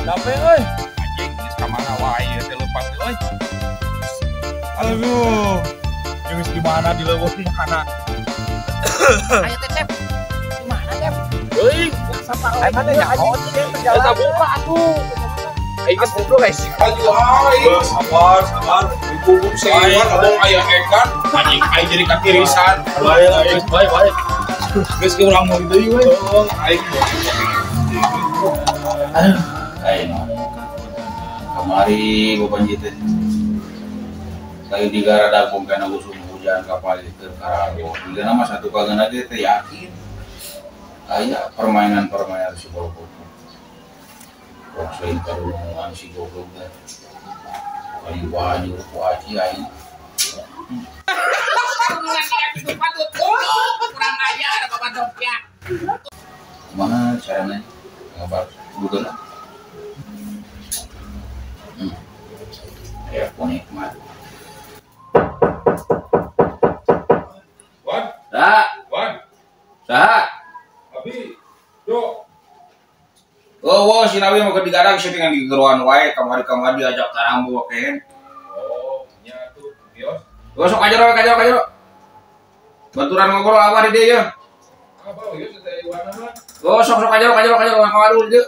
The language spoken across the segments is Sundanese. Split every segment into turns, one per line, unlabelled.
Capek euy.
Anjing geus ka mana wae ieu teh leupas euy.
Aduh. Geus di mana di leuweung mana?
Ayo teh Cep. Di mana Cep?
Euy,
ayo mana nyaho
eta buka atuh. Aing geus goblok guys. Aduh aing.
Sabar, sabar.
Dikubur sewan abong aya ekan. Anjing aing jadi katirisan.
Bae, bae, bae. Geus ke urang mau deui we.
Aing.
Aduh. Aing kamari bapak teh lagi di garadagung kana usum hujan kapal itu karago jigana mah satu kagana teh yakin aya permainan-permainan si goblok kok sering karunungan si goblok teh kali banjur ku aci aing
kurang ajar bapak dopya
kumaha carana ngabar Google lah. Ya, nikmat.
Wan.
Sa.
Wan.
Saha?
Abi. Yo.
Oh, wow, si Nawi mau ke digarang sih dengan digeruan wae kamari-kamari diajak tarambu wae.
Oh, nya tuh, bios.
Oh, sok aja aja aja. Baturan ngobrol apa di dieu ya?
Apa ieu teh warna mah?
Oh, sok sok aja aja aja ngawadu di dieu.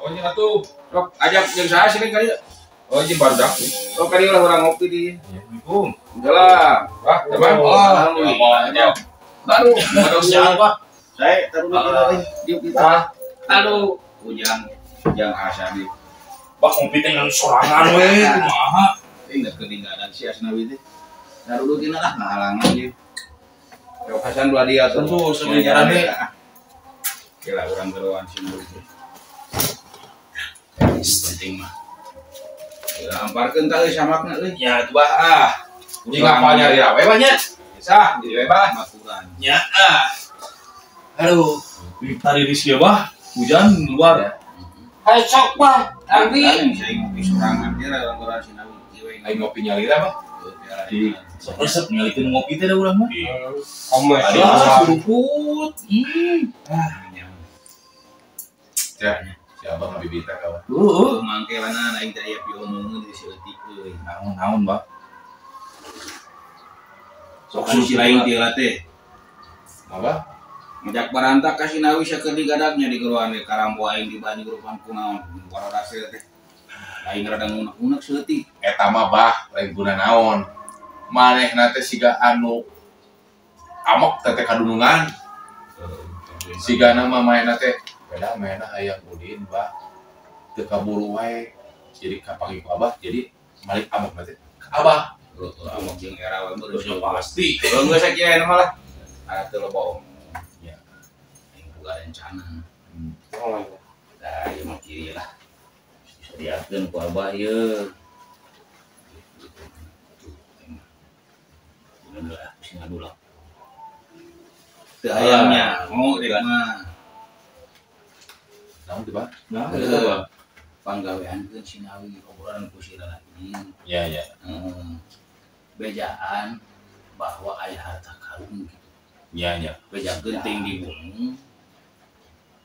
Oh, nya tuh.
Sok ajak jeung saha sini kali.
Oh, ini baru dak.
Oh, kali ulah urang ngopi di.
Assalamualaikum.
Jalan.
Wah, teman.
Alhamdulillah. Baru
siapa?
Saya taruh dulu diuk kita. Aduh, ujang ujang asa di.
Bah ngopi teh ngan sorangan we kumaha.
Ingat ketinggalan si Asnawi teh. Taruh dulu tina lah ngahalangan ieu. Yo Hasan dua dia tuh.
Tentu sebenarnya rame.
Kira urang geroan simbol teh. Penting mah. Ya, amparkeun tah euy samakna euy.
Nya tuh bah ah.
Jeung apa nyari rawe mah nya? Bisa, jadi we bah.
Maturan.
Nya ah. Aduh, tadi di sia bah, hujan luar.
Hai sok bah, tapi
saya ngopi sorangan dia orang-orang sinawi kieu we.
Aing ngopi nyalira bah.
Di sok resep nyalikeun ngopi teh da urang mah.
Komes.
Suruput.
Ah.
Ya. Si abang ngabibita kawan.
Heeh.
Mangkelana aing teh aya piomongeun di seutik euy.
Naon-naon, Bah?
Sok si lain teh lah teh.
Apa?
Ngajak barantak ka Sinawi saeur digadaknya di geroan di karambo aing di banyu rupan kunaon barodase teh. Aing rada ngunek-ngunek seutik.
Eta mah bah, lain guna naon. Manehna teh siga anu amok teh kadunungan. Sigana mah manehna teh beda manehna hayang udin bah. Teu kaburu wae. Jadi kapanggih ku abah, jadi malik amok teh ka abah.
Heeh, amok jeung era we
Terus pasti.
Heuh geus sakieu mah lah. Ada teu loba omong.
Ya.
Aing boga rencana. Nah, ieu mah kieu lah. Disadiakeun ku abah ieu. Bener lah, sing ngadulak. Teu hayangnya, mau rek mah.
Naon teh, Bah?
Nah,
Heuh. Panggaweankeun Sinawi obrolan ku si lalaki.
Ya, ya.
Bejaan bahwa aya harta karun gitu.
Ya, ya.
Bejakeun teuing di gunung,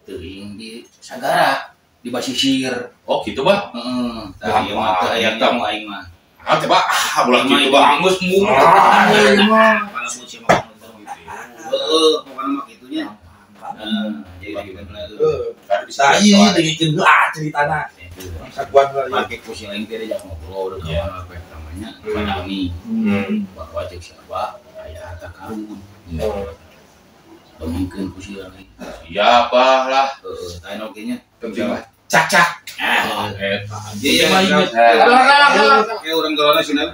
teuing di sagara, di basisir.
Oh, gitu, Bah.
Heeh. Tah ieu mah teu hayang nyaho aing mah.
Ah, teh, Bah. Ah, ulah kitu, Bah.
Anggus mung.
Pangabut sia mah heeh, pokona mah kitu nya. Heeh, jadi bener heuh.
Tah ieu dengekeun heula ceritana.
Sakuan lah
Make ku si lain teh diajak ngobrol udah kawan apa namanya, Padami. Bahwa cek siapa aya harta karun. Dongengkeun ku si lain.
Ya, Bah lah.
Heeh, tah oge nya.
Penting lah. Cacak.
Ah,
eta.
Iya, iya. Kayak urang gerona sina.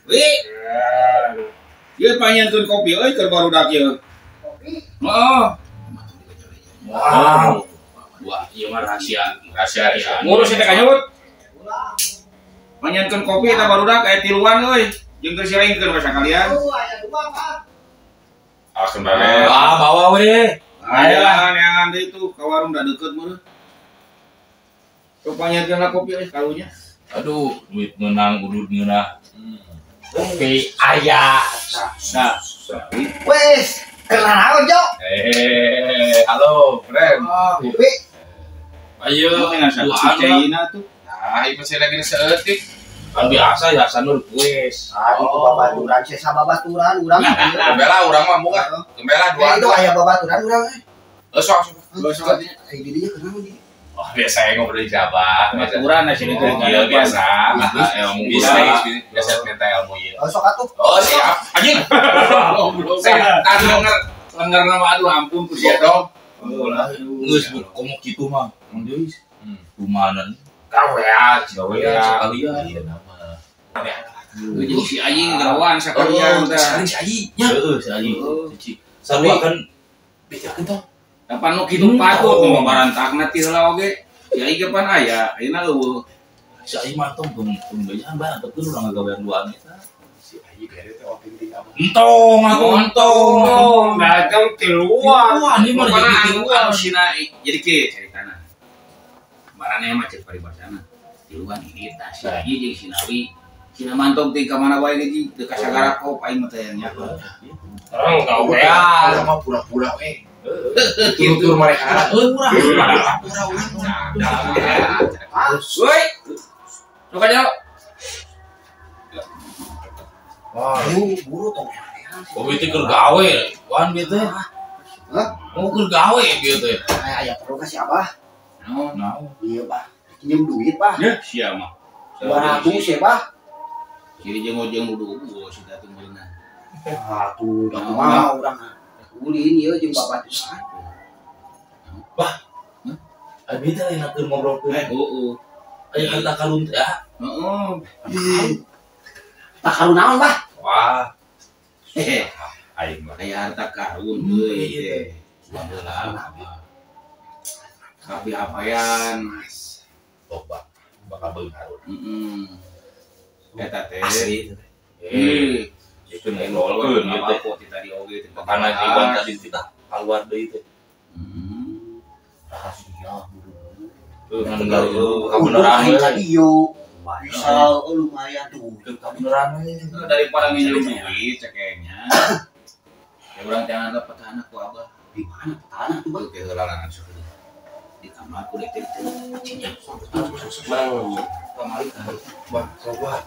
Wi. Ieu panyenkeun kopi euy keur barudak ieu.
Kopi.
Heeh.
Wow. Wah, ieu mah rahasia.
Rahasia, rahasia.
Ngurus teh kanyut. Panyenkeun kopi eta barudak aya tiluan euy. Jeung keur silaingkeun we sakalian.
Oh, aya dua, Pak.
Ah, kembali.
Ah, bawa we.
Ayo lah, neangan deui tuh ka warung da deukeut meureun. Sok panyenkeun lah kopi euy karunya.
Aduh, duit menang, udud ngeunah. Kopi aya.
Nah,
Wes.
Kenal Jo.
Halo, friend.
Upi.
Ayo,
duaan tuh.
Nah, ieu masih lagi seeutik.
Kan biasa ya sanur kues.
Ah, itu babaturan sesa babaturan urang.
Gembela urang mah muka. Gembela dua.
Itu aya babaturan urang.
Sok sok.
Eh, di dinya kenapa di?
Oh, biasa ya ngobrol di siapa?
Babaturan sini teh
biasa. Ilmu bisnis, biasa minta ilmu ieu.
Oh, sok atuh.
Oh, siap. Anjing. Setan
denger nama aduh ampun ku sia
dong.
Geus komo kitu mah. Mang Deus. Kumaha
gawean,
gawean sekalian
ieu nama.
Jeung si Ayi gerawan sakalian teh.
Sekali si Ayi nya. Heeh, si Ayi. Sarua kan bejakeun toh.
Kapan nu kitu patut nu barantakna ti heula oge. Si Ayi ge pan aya, ayeuna eueuh.
Si Ayi mah tong tong bejaan bae antepkeun urang ngagawean duaan eta.
Si Ayi bere teh otentik abah.
Entong atuh entong.
Datang tiluan.
Wah, ini mah jadi tiluan
sina jadi kieu caritana. Marane mah cek paribasana. Tiluan ini tah si Ayi jeung si Nawi. Sina mantong teh ka mana wae ge teu kasagara kop aing mah teh nya.
Orang gawean
sama pura-pura we. Tur-tur mereka.
Pura.
Pura urang.
Woi. Sok aja.
Wah,
buru tong.
Oh, itu keur gawe, wan gitu.
Hah?
Oh, keur gawe gitu.
Aya perlu ka si Abah.
Naon?
Naon?
Iya, Bah. Pinjem duit, Bah.
Ya, sia mah.
200 ya, Bah.
Jadi jeung udah si teh meureunan.
Atuh, da kumaha urang. Ulin ieu jeung babaturan.
Bah. Abi teh lain keur ngobrolkeun.
Heeh.
Aya harta karun teh.
Heeh.
Harta karun naon, Bah?
Wah.
Hehe.
Aing mah
aya harta karun euy teh. Baheula. Tapi apayan?
Loba bakal beunghar.
Heeh. Eta teh.
Asli.
Eh,
itu ngobrolkeun gitu.
Tadi oge teh.
Makana Iwan tadi kita keluar deui teh.
Rahasia buru.
Kabeneran
we. Ieu. Bisa lumayan tuh.
Kabeneran we.
Daripada minjem duit cekengnya. Ya urang teh anggap petahana ku abah.
Di mana petahana tuh, Bang?
Oke, heula langsung. Di kamar ku deui teh cinya.
Mang.
Kamari
Wah, coba.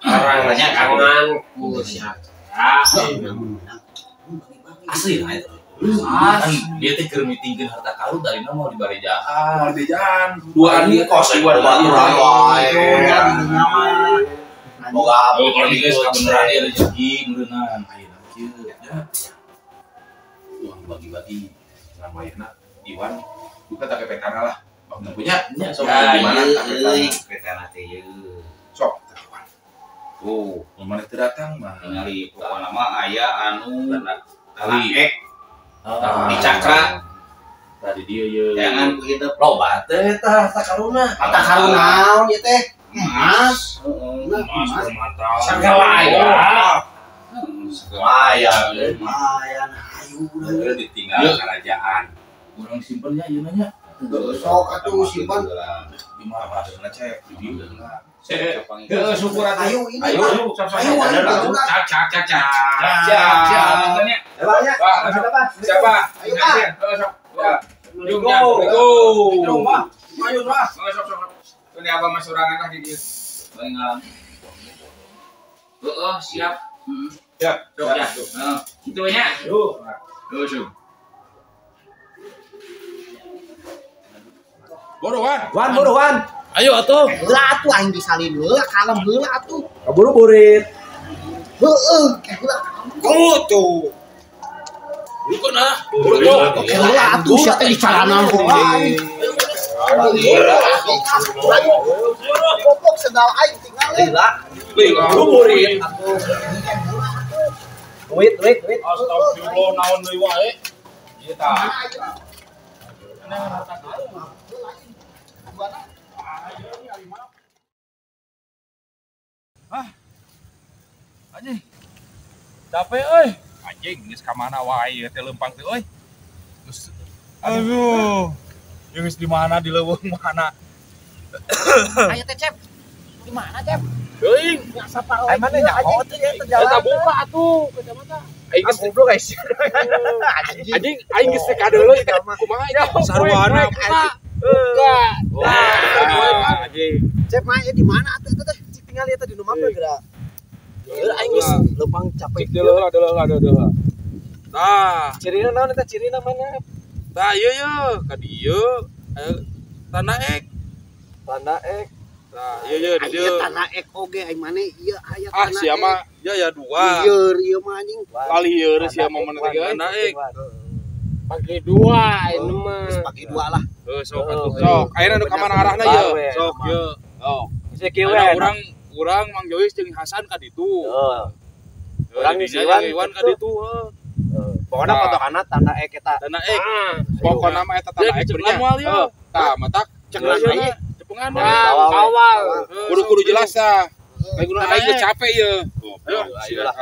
Orang kangen ku sia.
Asli lah itu. Kan dia teh keur mitingkeun harta karun tadina mau dibarejaan.
Barejaan. Duaan ieu kos
Duaan
wae.
Boga oh, kalau geus kabeneran ieu rezeki meureunnan.
Ayeuna kieu nya. Uang bagi-bagi namanya Iwan buka tak petana lah. Waktu punya
nya sok
di mana tak
petana teh ieu.
Sok Iwan.
Oh,
mun maneh teu datang mah.
Ningali pokona mah aya anu
kali
di cakra
tadi dia ye.
Jangan begitu
loba teh eta harta karuna.
Harta karun naon ieu teh? Emas.
Emas permata.
Segala ya.
Lumayan.
Lumayan ayo urang
ditinggal kerajaan.
Urang simpennya ieu nya.
Sok atuh simpen.
Di mana pasarna cek? Di dieu.
Heeh, syukur atuh.
Ayo ini.
Ayo,
ayo, ayo.
Cak cak cak cak.
Cak.
Siapa?
Siapa?
Ayo, Pak.
Heeh, sok. Ya.
Go.
Ayo, Pak. Sok sok. Ini abah mas sorangan lah di dieu. Bari ngalam. Heeh, siap. Heeh.
Siap.
Sok ya. Heeh, kitu nya.
Yuk.
Yo, sok.
Buruan.
Wan, buruan.
Ayo atuh.
Heula atuh aing disalin heula kalem heula atuh.
Kaburu burit.
Heeh, heula.
Kutu.
Bukan ah.
Oke heula atuh sia teh dicarana wae. Goblok segala aing tinggal.
Heula.
Kaburu burit.
Duit, duit, duit.
Astagfirullah naon deui wae.
Ieu tah.
Ah. Anjing. Capek euy.
Anjing geus ka mana wae ieu teh leumpang teh euy. Geus
aduh. Ieu geus di mana di leuweung mana?
Ayo teh Cep. Di mana Cep?
Teuing.
Ai mana nyaho teh eta jalan.
Eta buka atuh kacamata. Aing geus
goblok guys.
Anjing aing geus teh kadeuleu eta kumaha ieu? Sarwana buka. Buka. Tah, anjing.
Cep mah di mana atuh eta teh?
Cik tinggal eta di nu mapna geura. Heuh aing geus leumpang capek.
Cik deuleu lah. Tah,
cirina naon eta cirina mana?
Tah ieu ye ka dieu tanah ek.
Tanah ek.
Tah ieu ye di dieu.
Tanah ek oge aing mane ieu aya tanah.
Ah sia mah ya dua.
Lieur ieu mah anjing.
Lieur sia mah mana teh tanah ek.
Pagi dua ini mah.
Geus pagi dua lah.
Heuh sok atuh sok. Ayeuna nu ka mana arahna ye? Sok ye. Sok.
Geus kieu we.
Urang Mang Jois jeung Hasan ka ditu.
Heeh. Urang
si Iwan ka ditu heuh.
Pokona patokanna tanah ek eta.
Tanah ek. Pokona mah eta tanah ek bener. Heeh. Tah matak
ceungan we.
Cepengan
awal.
Kudu-kudu jelas tah. Aing kudu aing geus capek ye. Ayo
ayo lah.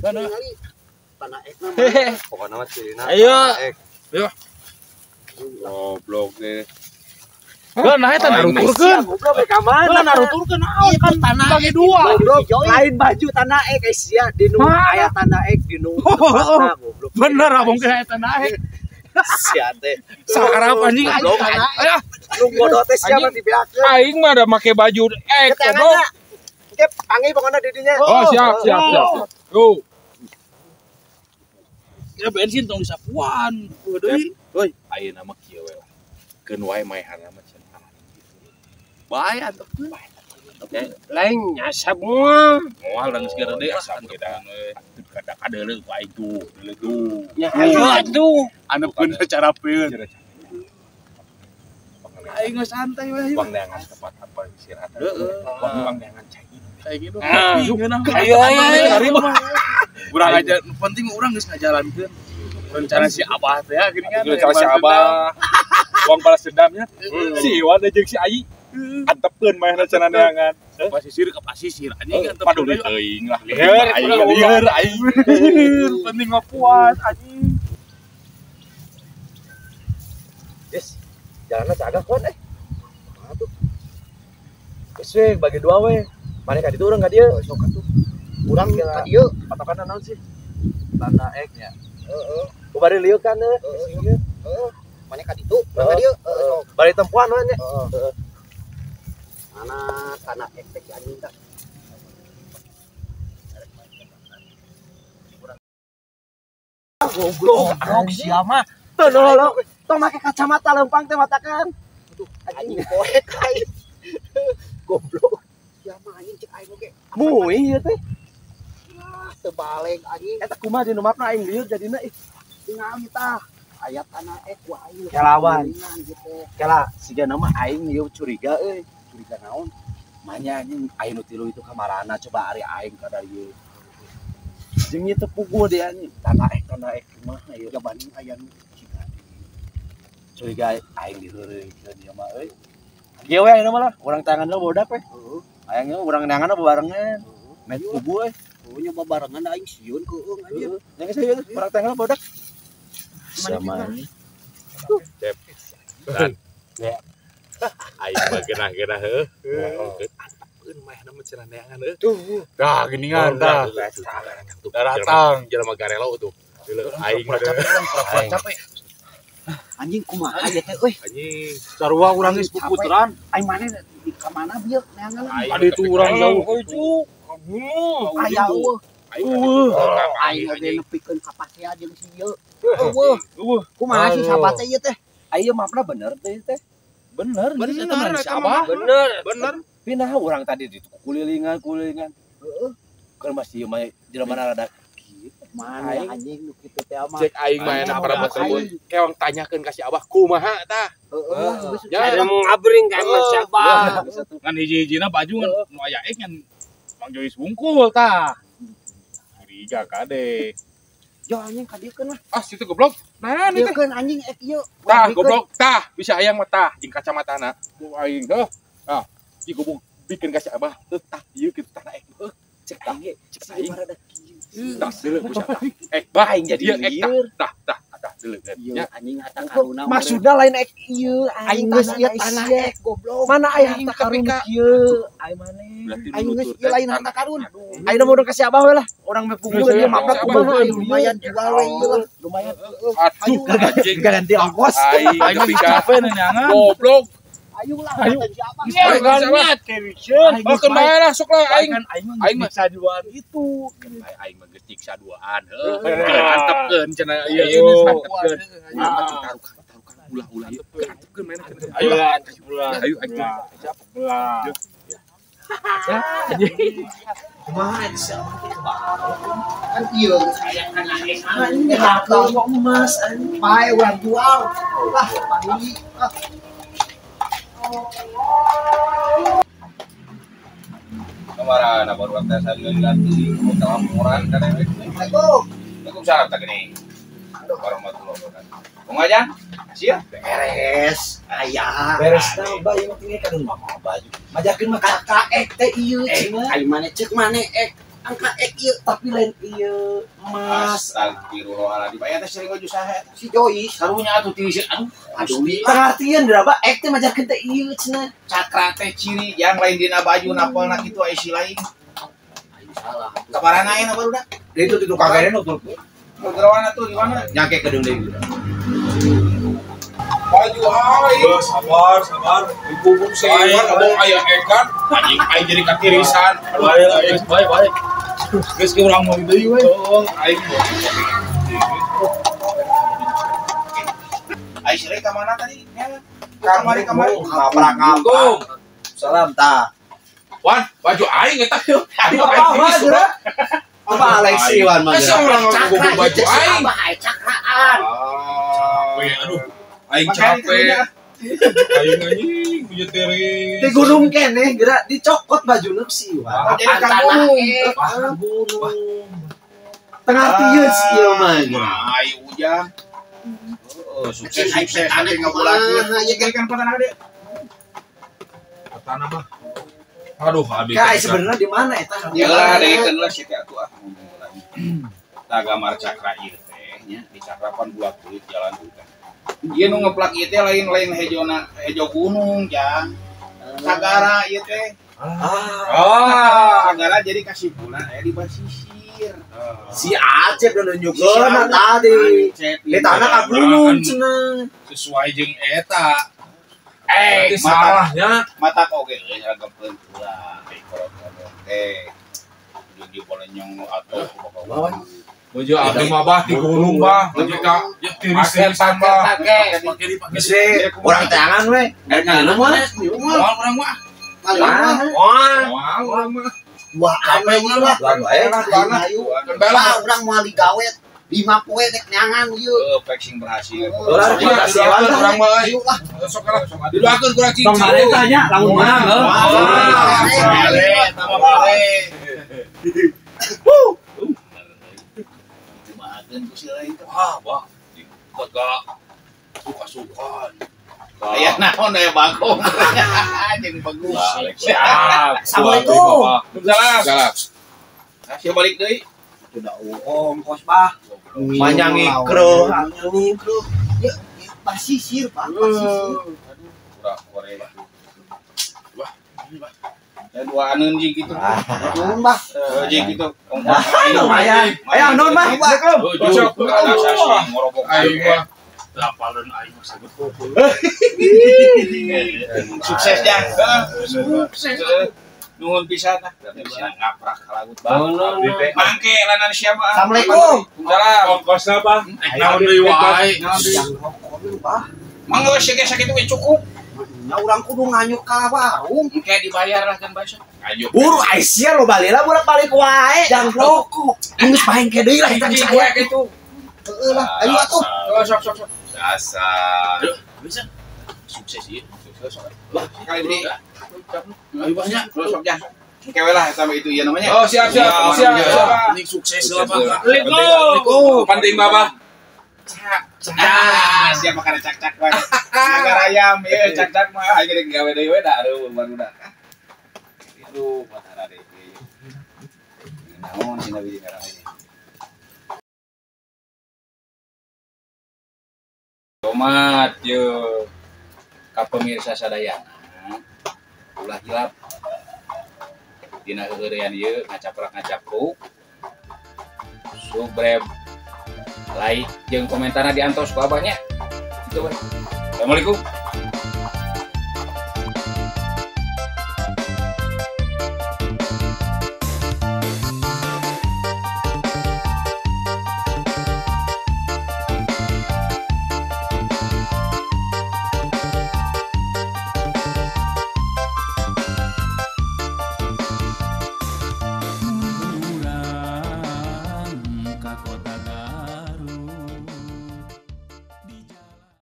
Tanah ek mah.
Pokona mah cirina.
Ayo.
Ayo.
Goblok deh.
Heuh nah eta naruturkeun.
Goblok ka mana?
Heuh naruturkeun naon kan
tanah
bagi dua.
Goblok lain baju tanah ek guys ya di nu aya tanah ek di nu tempatna goblok.
Bener abong teh aya tanah ek.
Sia teh.
Sakarap anjing. Ayo.
Nu bodoh teh sia mah dibeakeun.
Aing mah da make baju ek goblok.
Engke panggil pokona di dinya.
Oh siap. Yo.
Ya bensin tong disapuan. Deui.
Euy, ayeuna mah kieu we lah. Keun wae maehanna mah cenah.
Bae antepkeun.
Lain nyasab moal.
Moal da geus gede asap kita. Atuh kada-kadeuleu ku aing tuh, deuleu tuh.
Nya ayo atuh.
Antepkeun secara peun. Aing geus santai we.
Bang neangan tempat apa istirahat.
Heeh.
Bang neangan cai.
Kayak gitu.
Ayo ayo.
Urang aja penting urang geus ngajalankeun rencana si Abah teh ya gini kan.
Rencana si Abah. Uang balas dendamnya. Si Iwan jeung si Ayi antepkeun maehna cenah neangan.
Pasisir ke pasisir anjing antepkeun.
Paduli teuing lah. Lieur aing.
Penting mah puas anjing.
Yes. Jalanna cagak kon eh. Atuh. Geus we bagi dua we. Mane ka ditu urang ka dieu.
Sok atuh. Urang ka dieu.
Patokanna naon sih? Tanah ek nya.
Heeh.
Bari lieu kan heuh.
Heeh. Mane ka ditu, urang ka dieu. Heeh sok.
Bari tempuan we nya.
Heeh. Mana tanah ek teh anjing tah.
Goblok, arok sia mah. Teu nolong. Tong make kacamata leumpang teh matakan.
Aduh, anjing poek aing.
Goblok.
Sia mah anjing cek aing oge.
Mui ieu teh.
Ah, teu baleg anjing.
Eta kumaha di nu mapna aing lieur jadina ih.
Tinggal tah. Aya tanah ek ku aing.
Kelawan. Kela sigana mah aing ieu curiga euy. Curiga naon? Manya anjing aing nu tilu itu kamarana coba ari aing ka dieu. Jeung ieu teu puguh deui anjing. Tanah ek kumaha ieu?
Jabaning aya nu
curiga aing diheureuykeun ieu mah euy. Kieu we ayeuna mah lah, urang tangan lo bodak we.
Heeh.
Hayang ieu urang neangan babarengan. Met kubu we.
Heuh nya babarengan aing sieun keueung anjir.
Nya geus ieu urang tangan bodak.
Sama ini. Cep. Ya. Aing mah geunah-geunah heuh.
Antepkeun maehna mah cenah neangan heuh.
Tuh.
Tah geuningan tah. Daratang jelema garelo tuh. Aing mah
pura-pura capek.
Anjing kumaha ieu teh euy.
Anjing
sarua urang geus puputeran.
Aing mane di ka mana bieu neangan?
Adi itu urang jauh.
Itu ka gunung.
Aya eueuh. Aing oge nepikeun ka pasea jeung si ieu. Eueuh.
Eueuh.
Kumaha sih sahabat teh ieu teh?
Ayo mapna bener teh teh.
Bener, bener si Abah.
Bener.
Bener.
Pindah urang tadi di kulilingan-kulilingan. Heeh. Keur masih ieu mah jelema rada
Mana anjing nu kitu teh mah.
Cek aing mah enak para tersebut. Keong tanyakeun ka si Abah kumaha tah.
Heeh.
Ya ngabring ka si Abah.
Ngan hiji-hijina baju ngan nu aya ek ngan Mang Jois wungkul tah.
Curiga kade.
Jo anjing ka dieu keun lah.
Ah situ goblok. Nah
dieu keun anjing ek ieu.
Tah goblok tah bisa hayang mah tah jeung kacamatana. Ku aing heuh. Ah, ieu goblok bikin ka si Abah. Heuh tah ieu kitu tah ek. Heuh cek aing cek aing. Tah deuleu ku sia tah. Ek bah
aing jadi
lieur. Tah tah tah.
Deulekeun.
Ieu anjing harta karuna.
Maksudna lain ek ieu
aing geus ieu tanah ek goblok.
Mana aya harta karun kieu? Ai maneh.
Aing geus ieu lain harta karun.
Ayeuna mun kasih abah we lah. Urang meh punggung ieu maprak kumaha
lumayan jual we ieu lah.
Lumayan.
Aduh, anjing
ganti ongkos.
Aing
Aing capek neangan.
Goblok.
Ayo lah,
Ayo, bae lah sok lah aing. Aing mah
saduaan itu. Aing mah geus nyiksa duaan heuh. Antepkeun cenah ieu antepkeun. Tarukan ulah-ulah ieu. Antepkeun mainna cenah. Ayo ayo aing. Belah.
Kumaha
kan ieu aya kana
anjing harta emas anjing.
Pae urang jual. Lah, paduli.
Kemarin baru waktu saya ganti laporan kan Waalaikumsalam tak gini. Warahmatullahi wabarakatuh. Bung aja, kasih ya.
Beres,
ayah.
Beres tah bae mah tinggal kadun mama baju. Majakeun mah kakak ek teh ieu cenah.
Ai maneh ceuk maneh ek angka ek ieu
tapi lain ieu emas.
Astagfirullahaladzim. Aya teh sering baju saha
si Joyce.
Karunya atuh tiris aduh.
Aduh,
pangartieun berapa ek teh majakeun teh ieu cenah.
Cakra teh ciri yang lain dina baju napelna kitu aya si lain.
Aing salah.
Kabarana aya barudak.
Dia itu di tukang kayaknya nutul.
Gerawana tuh di mana?
Nyake ke deui.
Baju aing.
Sabar, sabar.
Dibubuk sewan abong aya ekan, anjing aing jadi katirisan.
Baik, baik, baik. Geus ke urang mau deui we.
Heeh, aing mau.
Aing sirei ka mana tadi? Kamari kamari.
Ngaprak-ngaprak. Salam tah.
Wan, baju aing eta yeuh.
Apa apa Alexi Wan mah.
Asa urang ngabubuk baju aing.
Abah cakraan.
Capek aduh. Aing capek. Aing anjing punya tiris.
Di gunung keneh geura dicokot bajuna si Wan.
Jadi ka gunung.
Gunung. Tengah tieun si ieu mah.
Ayo ujang. Heeh, sukses sukses ane ngabulaki. Ieu kan patana gede.
Patana mah. Aduh, abi.
Ka sebenarnya di mana eta?
Ya lah, dekeun lah sia teh atuh ah. Tah gambar cakra ieu teh nya di cakrapan bulat kulit jalan hutan. Ieu nu ngeplak ieu teh lain-lain hejona hejo gunung, jang. Sagara ieu teh. Sagara jadi kasimpulan aya di basisir.
Si Acep udah nunjukeun tadi. Di tanah ka gunung cenah.
Sesuai jeung eta. Salahnya
mata oge euy ragamkeun ulah kolot ngomong teh. Jeung di bolenyong atau kumaha.
Bojo abdi mah bah di gunung bah, lebih ka tiris-tirisan bah.
Bisi urang teangan we. Rek ngaleuh mah.
Moal urang mah.
Moal.
Moal urang mah.
Wah, ame lah.
Lah
urang moal digawe 5 poe rek neangan ieu.
Heuh, flexing berhasil.
Urang
urang mah
ayo lah.
Sok lah. Didoakeun kurang cincin.
Tong mareta nya lamun menang heuh.
Bale, tambah bale.
Wuh.
Kumahakeun ku si lain teh.
Wah, bah. Dikot ka suka-suka.
Aya naon aya bagong. Jeung bagus.
Siap.
Assalamualaikum.
Waalaikumsalam.
Sia balik deui.
Udah ongkos bah.
Panjang ikro.
Ikro. Ya, pasisir, Pak, pasisir.
Aduh, kurang kore. Wah, ya dua aneun jeung kitu.
Nuhun, Bah.
Jeung kitu. Ongkos
Lumayan. Ayo nuhun, Bah.
Assalamualaikum.
Ngorobok
aing mah. Apaleun aing mah saged pukul.
Sukses jang. Sukses. Nuhun pisan lah. Ngaprak kalagut bang. Mangke lanan siapa?
Assalamualaikum.
Waalaikumsalam.
Ongkosna bah.
Naon deui wae.
Bah.
Mangga sih ge sakitu we cukup.
Nya urang kudu nganyuk ka warung.
Engke dibayar lah kan bae.
Ayo.
Buru Aisyah lo balila bolak-balik wae.
Jang rokok.
Geus paeng ke deui lah eta
saya kitu.
Heeh lah, ayo atuh.
Sok sok sok.
Dasar.
Bisa. Sukses ieu. Sukses sok. Lah, kali deui.
Ayo banyak.
Sok jang. Kewe lah sama itu iya namanya.
Oh, siap siap siap.
Ini sukses lah, Pak.
Assalamualaikum. Penting Bapak.
Ah, siapa kana cak-cak wae. Nagar ayam ieu cak-cak mah aing geus gawe deui we da aduh barudak. Itu patara deui. Naon cenah biji ngaran. Tomat ye ka pemirsa sadayana ulah hilap dina heureyan ieu ngacaprak ngacapruk, subscribe, like, jeung komentarna diantos ku abahnya. Itu we. Assalamualaikum.